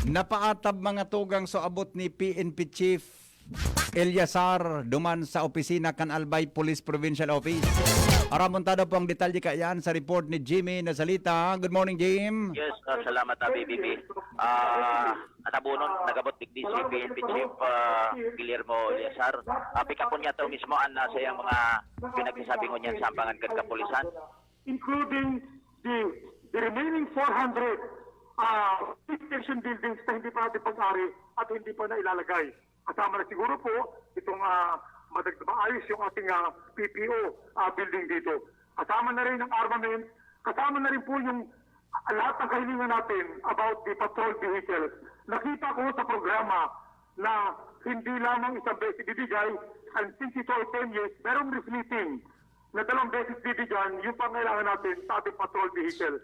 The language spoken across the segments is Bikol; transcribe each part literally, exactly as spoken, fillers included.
Napaatab mga tugang so abot ni P N P Chief Eliasar duman sa opisina kan Albay Police Provincial Office. Aramon ta daw po ang detalye kaiyan sa report ni Jimmy Nasalita. Good morning, Jim. Yes, uh, salamat na, B B B. Ah, atabunon, nagabot digdi si P N P Chief ah, Guillermo Eliasar. Ah, pikapon niya to mismo ang nasa iyang mga pinagsasabi ngunyan sa ambangan kan kapulisan. including the, the remaining four hundred uh, station buildings na hindi pa natin pag-ari at hindi pa nailalagay. Kasama na siguro po itong uh, madag- maayos yung ating uh, P P O uh, building dito. Kasama na rin ang armament, kasama na rin po yung uh, lahat ng kahilingan natin about the patrol vehicles. Nakita ko sa programa na hindi lamang isang beses ibibigay, and since ito ay ten years, merong resplitting na dalawang beses bibigyan yung pangailangan natin sa ating patrol vehicle.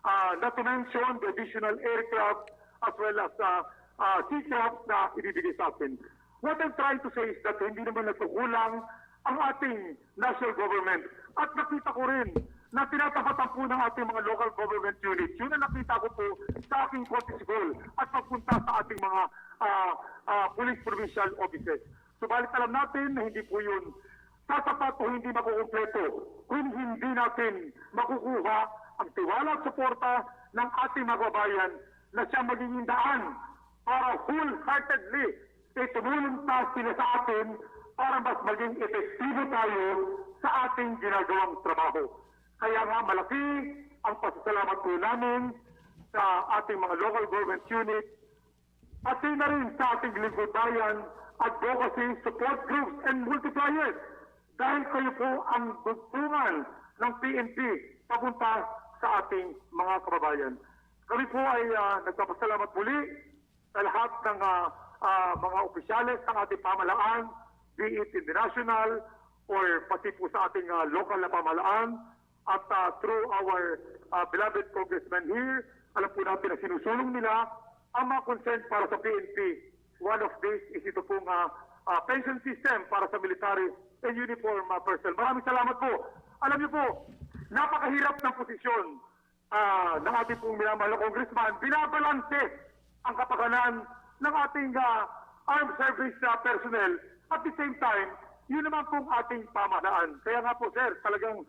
Uh, not to mention the additional aircraft as well as uh, uh, seacraft na ibibigay sa atin. What I'm trying to say is that hindi naman nagkukulang ang ating national government. At nakita ko rin na tinatapatan po ng ating mga local government units. Yun ang nakita ko po sa aking courtesy call at pagpunta sa ating mga uh, uh, police provincial offices. Subalit alam natin na hindi po yun sasapat o hindi makukumpleto kung hindi natin makukuha ang tiwala at suporta ng ating mga kababayan na siya magiging daan para wholeheartedly ay tumulong pa sila sa atin para mas maging epektibo tayo sa ating ginagawang trabaho. Kaya nga malaki ang pasasalamat po namin sa ating mga local government unit, pati na rin sa ating lingkod bayan, advocacy, support groups, and multipliers. Dahil kayo po ang dugtungan ng P N P papunta sa ating mga kababayan. Kami po ay uh, nagpapasalamat muli sa lahat ng uh, uh, mga opisyales ng ating pamahalaan, be it in the national or pati po sa ating uh, local na pamahalaan. At uh, through our uh, beloved congressman here, alam po natin na sinusulong nila ang mga concern para sa P N P. One of these is ito pong uh, uh, pension system para sa military and uniform uh, personnel. Maraming salamat po. Alam niyo po, napakahirap ng posisyon uh, ng ating pong minamahal na congressman. Binabalanse ang kapakanan ng ating uh, armed service uh, personnel. At the same time, yun naman pong ating pamahalaan. Kaya nga po, sir, talagang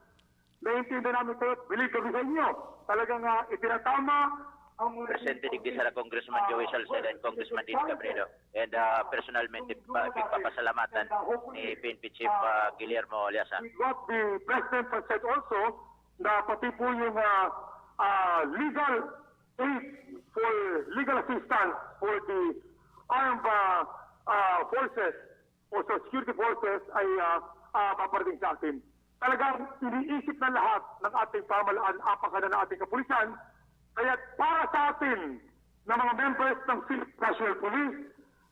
naiintindihan namin kayo at believe kami sa inyo. Talagang uh, itinatama ang Presente digdi sa Congressman Joey Salceda and Congressman Dean Cabredo. And uh, personalmente, uh, pagpapasalamatan ni P N P Chief uh, Guillermo Eliasar. What the President has said also, na pati po yung uh, uh, legal aid for legal assistance for the armed uh, uh, forces o sa security forces ay uh, uh, paparating sa atin. Talagang iniisip ng lahat ng ating pamahalaan, apakanan ng ating kapulisan. Kaya para sa atin na mga members ng Philippine National Police,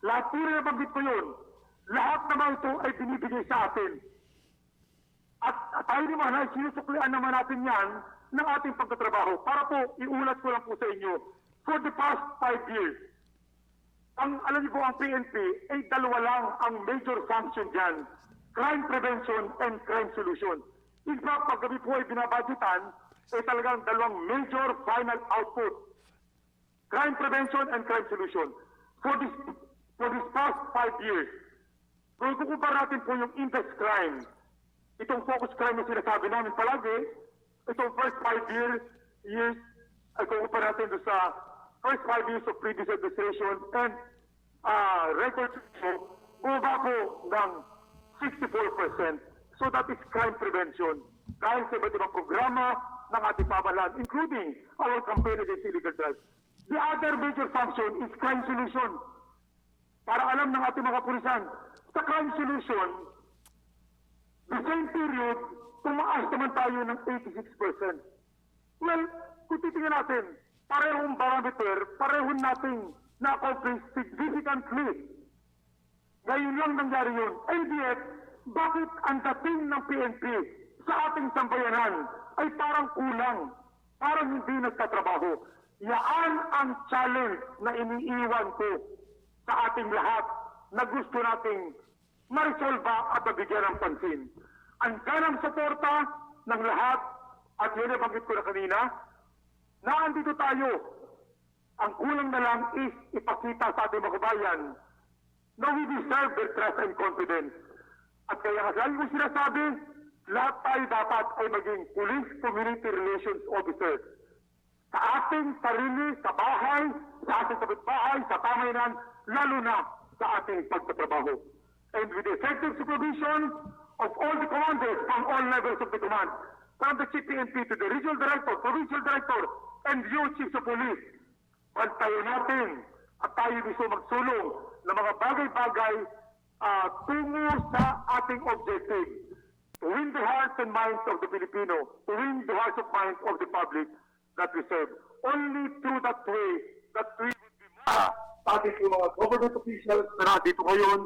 lahat po na nabanggit ko yun, lahat naman ito ay binibigay sa atin. At tayo naman ay sinusuklian naman natin yan ng ating pagtatrabaho. Para po, iulat ko lang po sa inyo, for the past five years, ang alam niyo po, ang P N P ay dalawa lang ang major function dyan, crime prevention and crime solution. In fact, pag kami po ay binabudgetan, ay talagang dalawang major final output, crime prevention and crime solution. For this, for this past five years, kung ikukumpara natin po yung index crime, itong focus crime na sinasabi namin palagi, itong first five years, years, ay kukumpara natin doon sa first five years of previous administration and uh, record po, bumaba po ng sixty-four percent. So that is crime prevention. Dahil sa iba't ibang programa ng ating pamahalaan, including our campaign against illegal drugs. The other major function is crime solution. Para alam ng ating mga kapulisan, sa crime solution, the same period, tumaas naman tayo ng eighty-six percent. Well, kung titingnan natin, parehong barometer, parehong nating na-accomplish significantly. Ngayon lang nangyari yun. And yet, bakit ang dating ng P N P sa ating sambayanan ay parang kulang, parang hindi nagtatrabaho? Yaan ang challenge na iniiwan ko sa ating lahat na gusto nating maresolba at mabigyan ng pansin. Andiyan ang suporta ng lahat at yun ang banggit ko na kanina, na andito tayo Ang kulang na lang is ipakita sa ating mga kabayan na we deserve their trust and confidence. At kaya nga lagi kong sinasabi, lahat tayo dapat ay maging police community relations officer. Sa ating sarili, sa bahay, sa ating kapitbahay, sa pamayanan, lalo na sa ating pagtatrabaho. And with the effective supervision of all the commanders from all levels of the command, from the Chief P N P to the regional director, provincial director, and your chiefs of police, bantayan natin at tayo mismo magsulong ng mga bagay-bagay, ah, tungo sa ating objective. To win the hearts and minds of the Filipino, to win the hearts and minds of the public that we serve. Only through that way that we will be more, ah, sa ating mga government officials na nandito ngayon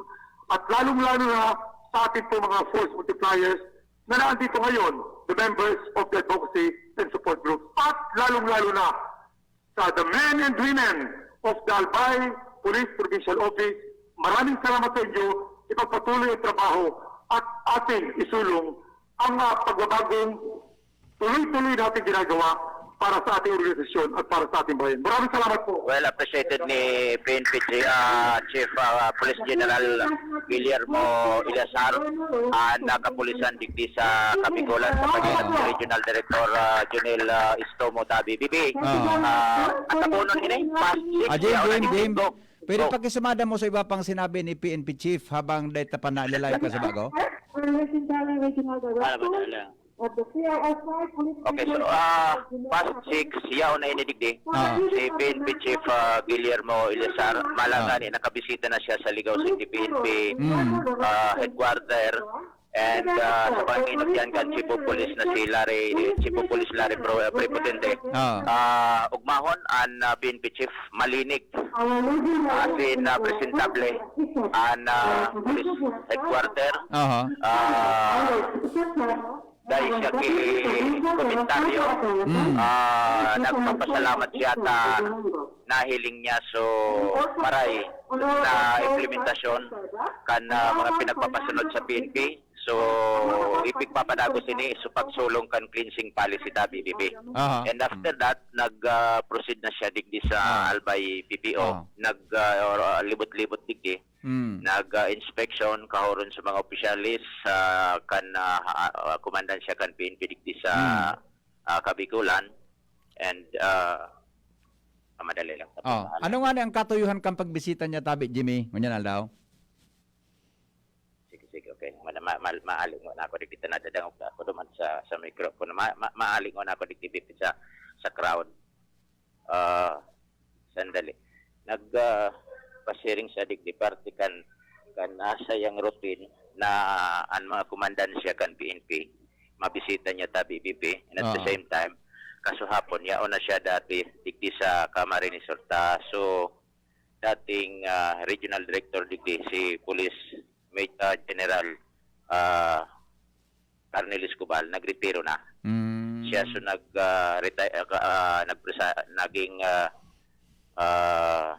at lalong-lalo na sa ating po mga force multipliers na nandito ngayon, the members of the advocacy and support groups, at lalong-lalo na sa the men and women of the Albay Police Provincial Office. Maraming salamat sa inyo. Ipagpatuloy ang trabaho at ating isulong ang, ah, pagbabagong tuloy-tuloy nating ginagawa para sa ating organisasyon at para sa ating bayan. Maraming salamat po. Well appreciated ni P N P Chief, ah, Chief, ah, Police General Guillermo Eleazar, ah, nakapulisan digdi sa Kabikolan sa paghinat ni Regional Director, ah, Junel, ah, Estomo Tabi. Bibi, ah, at tapunon ini, past six Ajay, yaon na Jim, Jim, digdi. Pwede Oh. pakisumada mo sa iba pang sinabi ni P N P Chief habang dahil pa na live ka sa bago? Alam mo na, alam. Okay, so, ah, past six, yaon na ini digdi. Ah. Si P N P Chief, ah, Guillermo Eleazar, Ah. malangani, nakabisita na siya sa Ligao City P N P, Mm. ah, headquarter. And, ah, sa panginoon kan Chief of Police na si Larry, Chief of Police Larry Pro-, Prepotente. Ah. Ah, ugmahon, an, ah, P N P Chief, malinig. As in, ah, presentable. An, ah, police headquarter. Aha. Ah, dahil siya ki komentaryo, Mm. ah, nagpapasalamat siya ta nahiling niya. So, maray na implementasyon kan, ah, mga pinagpapasunod sa P N P. So, ipigpapadagos ini, so, pagsulong kan cleansing policy ta, B P P. Aha. And after that, nag, ah, proceed na siya digdi sa Ah. Albay P P O. Ah. Nag, ah, or, ah, libot-libot digdi. Mm. Nag, ah, inspection, kahoron sa mga opisyalis, ah, kan, ah, ah, komandansya kan P N P digdi sa, Mm. ah, Kabikolan. And, ah, ah, madali lang. Tapos Oh. na. Ano nga ni ang katuyuhan kan pagbisita niya, tabi, Jimmy? Ngunyan aldaw? Sige, sige, okay. Ma-, ma-, ma-, maalingon ako digdi, ta nadadangog na ako duman sa, sa microphone. Ma-, ma-, maalingon ako digdi, B P, sa, sa crowd. Ah, sandali. Nag, ah, pa-sharing sa digdi, parte kan, kan, ah, sayang routine na an mga komandansya kan P N P, mabisita niya ta, B P P, and at the Oo. same time, kasuhapon, yaon na siya dati digdi sa Camarines Sur ta. So, dating, ah, regional director digdi, si Police Maj-, ah, General, ah, Arnel Escobar, nagretiro na. Mm. Siya so nag, ah, reti-, ah, ka-, ah, nagpresa-, naging, ah, ah,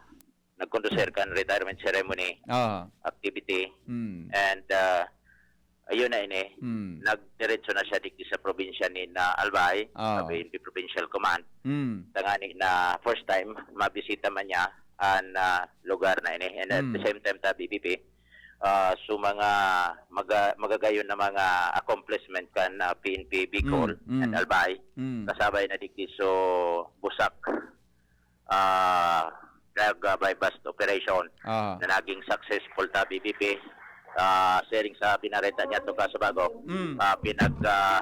nagkondusir kan retirement ceremony Oo. activity. Mm. And, ah, ayun na ini, Mm. nagdiretso na siya digdi sa probinsya ni na Albay, Oo. sa P N P Provincial Command. Mm. Tangani na first time mabisita man niya an, ah, lugar na ini. And at the Mm. same time, ta, B P P, ah, so mga maga-, magagayon na mga accomplishment kan, ah, P N P Bicol Mm, mm. and Albay, Mm. kasabay na digdi so Busak, ah, drug, ah, buy-bust operation Ah. na naging successful ta, B P P. Ah, sharing sa binareta niya to ka sa bago. Mm. Ah, pinag, ah,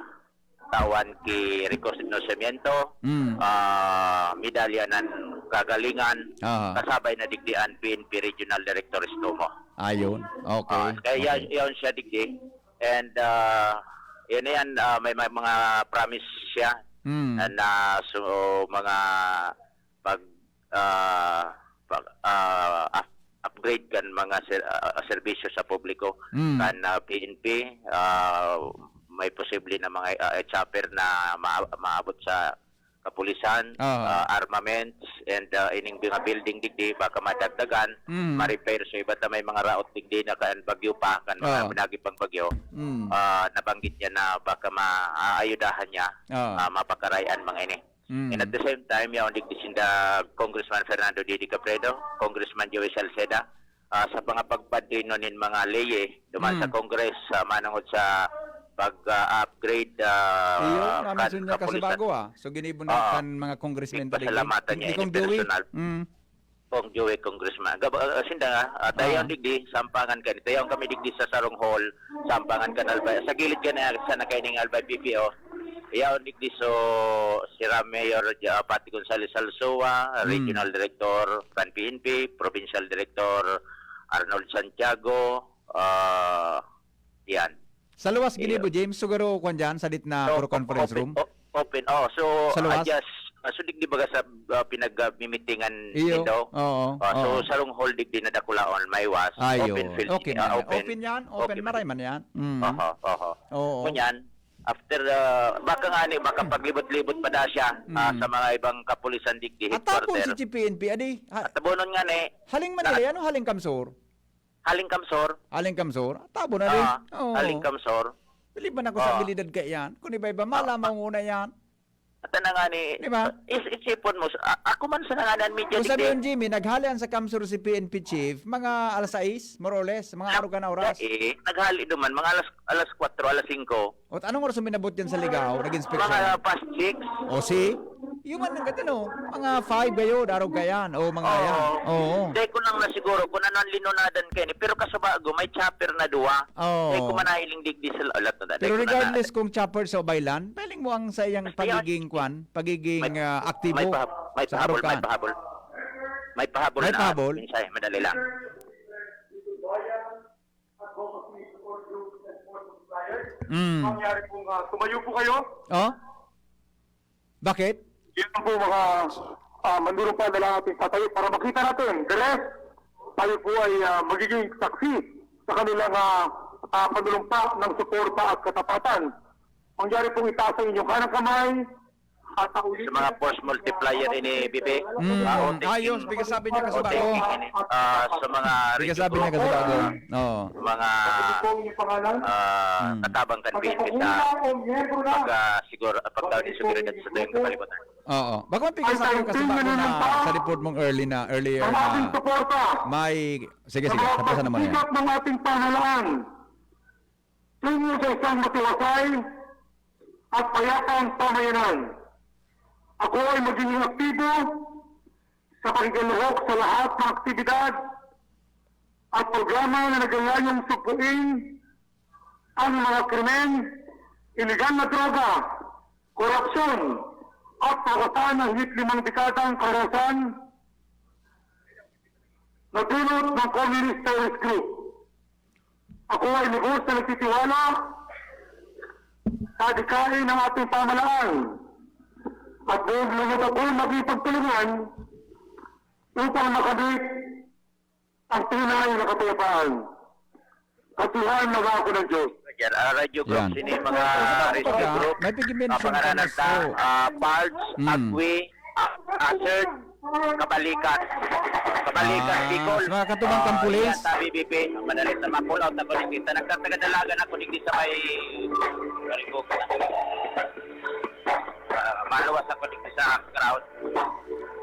tawan ki reconocimiento, Mm. ah, medalya ng kagalingan, Aha. kasabay na digdi an P N P Regional Director Estomo. Ayun. Okay. Ah, kaya Okay. yan siya digdi. And, ah, yan na yan, ah, may, may mga promise siya Mm. na, na so, mga pag, ah, pag, ah, up-, upgrade kan mga ser-, ah, serbisyo sa publiko, Mm. kan, ah, P N P, ah, may posible na mga, ah, chopper na ma-, maabot sa kapulisan, Aha. ah, armaments, and, ah, ining mga building digdi, baka madagdagan, Mm. ma-repair. So, iba ta may mga raot digdi na kan bagyo pa, kan mga Oo. pinagi pang bagyo, Mm. ah, nabanggit niya na baka ma-, aayudahan niya, Oo. ah, mapakaray an mga ini. Mm. And at the same time, yaon digdi sinda Congressman Fernando Didi Capredo, Congressman Joey Salceda, ah, sa mga pagpadino nin mga leye duman sa Mm. Congress, ah, manongod sa pag, ah, upgrade, ah, Iyo, kan naman niya kasi kapulisan. Bago, ah. So, ginibo na Oo. Kan mga congressmen ta digdi. Pasalamatan niya Ni ini Cong Joey. Personal. Mm. Cong Joey, Congressman. Gab-, ah, sinda nga, ah, tayo Oo. Digdi, sampangan ka. Tayo kami digdi sa sarong hall, sampangan kan Albay. Sa gilid ka na, sa nakaining Albay P P O. Yaon digdi so, si Ram Mayor, ah, Patty Gonzales Alzoa, Mm. Regional Director kan P N P, Provincial Director Arnold Santiago, ah, yan. Sa luwas Iyo. Ginibo, James, siguro kwan dyan, sa dit na So, puro conference open, room? O-, open. Oh, so, Sa luwas? Adjust, ah, so, digdi baga sa, ah, pinag-, ah, mimitingan Iyo. Nindo? Oo, Ah, so, oo. Sarong hall digdi na dakulaon, may was, Ayo. Open field, Okay ah, man yan. Open. Open yan? Open, Okay man. Maray man yan? Mm. Oho, oho. Oo. Ngunyan, after, ah, baka nga ni, baka paglibot-libot pa da siya, ah, Mm. Sa mga ibang kapulisan digdi At tapon headquarter. Si G P N P, adi, ha-, At tabonon nga ni, Haling Manila na- yan o haling Kamsur? Haling Kamsor. Haling Kamsor? Tabo na rin. Ah, Oo. Haling Kamsor. Believe man ako sa Oo. Abilidad kaya yan. Kung iba-iba, Ah, malaman mo na yan. At na nga ni, Di ba? Is-, isipon mo, a-, ako man sa nga nan media Kung sabi digdi. Yung Jimmy, naghalian sa Kamsor si P N P chief, mga alas sais, more or less, mga Nag-, arog ka na oras. Eh, naghali duman, mga alas, alas kwatro, alas singko. O, anong oras ang minabot yan sa Ligao? Nag-inspeksyon? Mga past six. O, si? Yung man, ang ganda, no? Mga five kayo, darog ka yan. O, mga Oo. Yan. Oo. Dahil ko nang nasiguro kung ano ang linunadan kayo ni, pero kasubago, may chopper na duwa. Oo. Dahil ko manahiling digdi sa la-, lahat na dahil Pero ko na regardless na- kung chopper sa Obaylan, feeling mo ang sa iyang Basta yan. Pagiging kwan, pagiging, May, ah, aktibo may pahab-, may sa pahabol, may Arokan? Pahabol. May pahabol May na pahabol? Mensahe, madali lang. Mm. Mangyari pong, ah, tumayo po kayo. Oh? Bakit? Yan po, mga, ah, manurong pa na lang ating patayo para makita natin. The rest, tayo po ay, ah, magiging saksi sa kanilang, ah, ah, panulumpa ng suporta at katapatan. Mangyari pong itaas ang inyong kanang kamay at sa uli Sa mga force multiplier ini, Bibi. Mm, Ah, o, taking ayos, bigasabi niya kasi o, bago. Taking ini. Ah, sa mga Bigasabi niya kasi bago. Oo. Mga, ah, Mm. katabang kan P N P sa pag, ah, siguro, pagkaon ni seguridad sa tuyong kapalibutan. Oo. Baka may pigasabi niya kasi bago na sa report mong early na, earlier na may, sige, sige, tapusan naman yan. Ang ating suporta sa mga pasikap ng ating pamahalaan. Tungo sa isang matiwasay at payapang pamayanan. Ako ay magiging aktibo sa pakikiluhok sa lahat ng aktibidad at programa na naglalayong sugpuin ang mga krimen, iligal na droga, korupsyon, at pagkasaan ng higit limang dekadang kaharasan na dulot ng Communist Terrorist Group. Ako ay lubos na nagtitiwala sa adhikain ng ating pamahalaan at buong loob akong makipagtulungan upang makamit ang tunay na kapayapaan. Katuhan na ako ng Diyos. Yan, ah, radio group, Yan. Sini mga radio Ah, group. May pigmention Ah, pangaranan ka na ta, so. Ah, Pards, Mm. Agui, ah, Asert, Kabalikan. Kabalikan, Ah, Bicol. Sa mga katubang Ah, kang pulis? Yan, sa B B P, madali sa mga pull out na connected. Nagkakadalagan ako digdi sa may Marigogo. Ah, maluwas ako digdi sa crowd.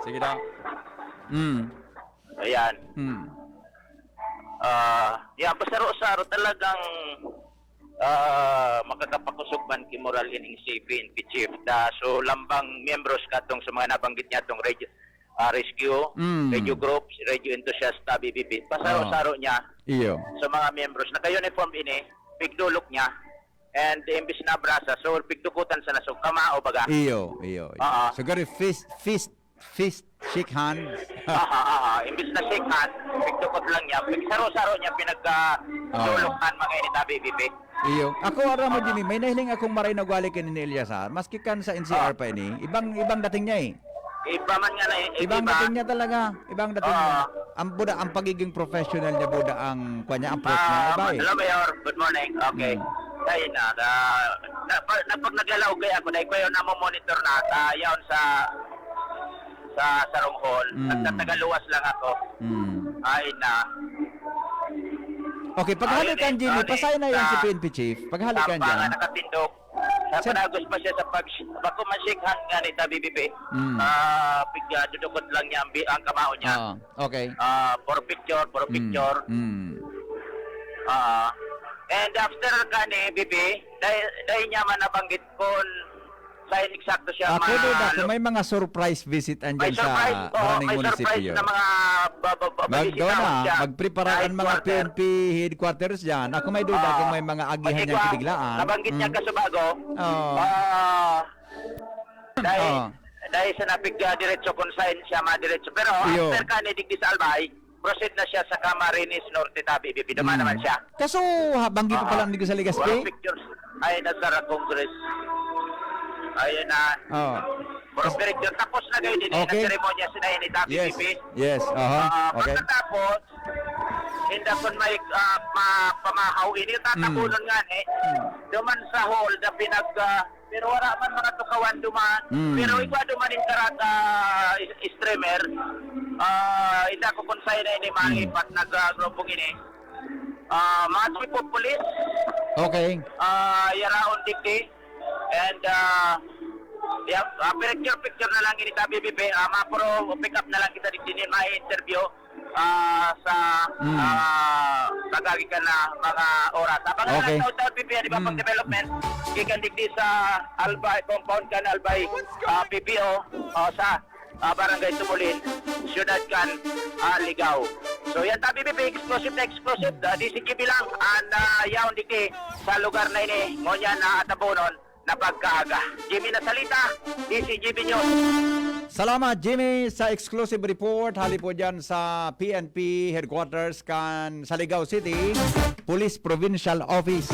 Sige daw. Mm. Ayan. Mm. Ah, yan, pasaro-saro talagang, ah, makakapakusog man ki moral ining si P N P chief. Da, so, lambang miyembros katong sa mga nabanggit niya, tong radio, ah, rescue, Mm. radio groups, radio enthusiast, ah, B B B. Pasaro-saro Oo. niya Iyo. sa mga miyembros. Naka-uniform ini, pigdulok niya. And imbis na abrasa, so, pigdukutan sa nasog. Kamao, baga. Iyo, iyo, iyo. Oo. So, gari fist, fist, fist, shake hands. Aha, aha. Imbis na shake hands, pigdukot lang niya. Pigsaro-saro niya, pinagka Oo. dulok kan mga ini tabi, bibi. Iyo. Ako, aram mo, Jimmy, may nahiling akong maray na ugali kan ni Eliasar. Maski kan sa N C R Ah. pa ini, ibang, ibang dating niya eh. Iba man nga na, eh, Ibang iba. dating niya talaga. Ibang dating Oo. niya. Ang buda, ang pagiging professional niya, buda, ang, kwan niya, ang approach niya. Ah, Iba eh. Hello, Mayor. Good morning. Okay. Hmm. Ay, na, na, na, pag, na, pag naglalaog kaya ako, dahil ko yun, namomonitor na, ah, yaon sa, sa Sarong Hall. Hmm. Nagtatagaluwas lang ako. Hmm. Ay, na. Okay, paghali Ayun kan eh, Jimmy, sorry. pasay na yan si Sa P N P chief. Paghali kan Sampa dyan. nga nakatindog. Sa panagos pa siya sa pag, bako man shake hand nga ni ta, B B P. Mm. Ah, pig-, ah, dudukot lang niya ang bi-, ang kamao niya. Oo, okay. Ah, for picture, for Mm, picture. mm. Ah, and after ka ni B B, dahil, dahil niya man nabanggit kung saan eksakto siya Ako, ma-, duda kung may mga surprise visit andyan May sa surprise, oo, Paraning may surprise Munisipyo. na mga ba-, ba-, ba-, Mag-, bisita daw na, siya. magprepara ang mga Headquarter. P N P headquarters dyan. Ako may duda Ah, kung may mga agihan pati yan kwa, kabiglaan. nabanggit niya Mm. kasubago, Oo. ah, dahil, Oo. dahil sa napig-, ah, diretso kung saan siya madiretso. Pero Iyo. after ka ni digdi sa Albay, proceed na siya sa Camarines Norte, tabi, B B. Duman Mm. naman siya. Kaso, ha, banggi pa Ah, pala ang Negros sa Legazpi? Puro pictures. Ay, nasa Congress. Ayun na. Oh. Puro picture. Tapos na kayo din eh, Okay. nagseremonya sila yun, tabi, Yes. B B. Yes. Aha. Ah, Okay. pagkatapos, hindi ko may, ah, ma-, pamahaw. Ini yung tatabunan Mm. nga eh. Mm. Duman sa hall na pinag, ah, pero wala man mga tukawan duman. Mm. Pero igwa duman yung karat, ah, is-, streamer. Ah, hindi ako kung sa'yo na ini, mga Mm. ipat nag, ah, grupong ini. Ah, mga chief of police. Okay. Ah, yaraon digdi. And, ah, yeah, ah, picture-picture na lang ini, tabi, B B. Ah, mapuro pick up na lang kita digdi ni, may interview, ah, sa, Mm. ah, pagagi ka na mga oras. Abangan Okay. lang sa Hotel P P N, di ba, Mm. pag development, gikan digdi sa Albay, compound kan Albay, ah, P P O, ah, sa, ah, Barangay Tumulin, Siyudad kan, ah, Ligao. So, yan, tabi, B B, exclusive na exclusive. Ah, D C G B lang, an, ah, yaon digdi sa lugar na ini, ngunyan na atabonon na pagkaaga. Jimmy Nasalita, D C G B News. Salamat, Jimmy, sa exclusive report. Hali po dyan sa P N P headquarters kan sa Ligao City Police Provincial Office.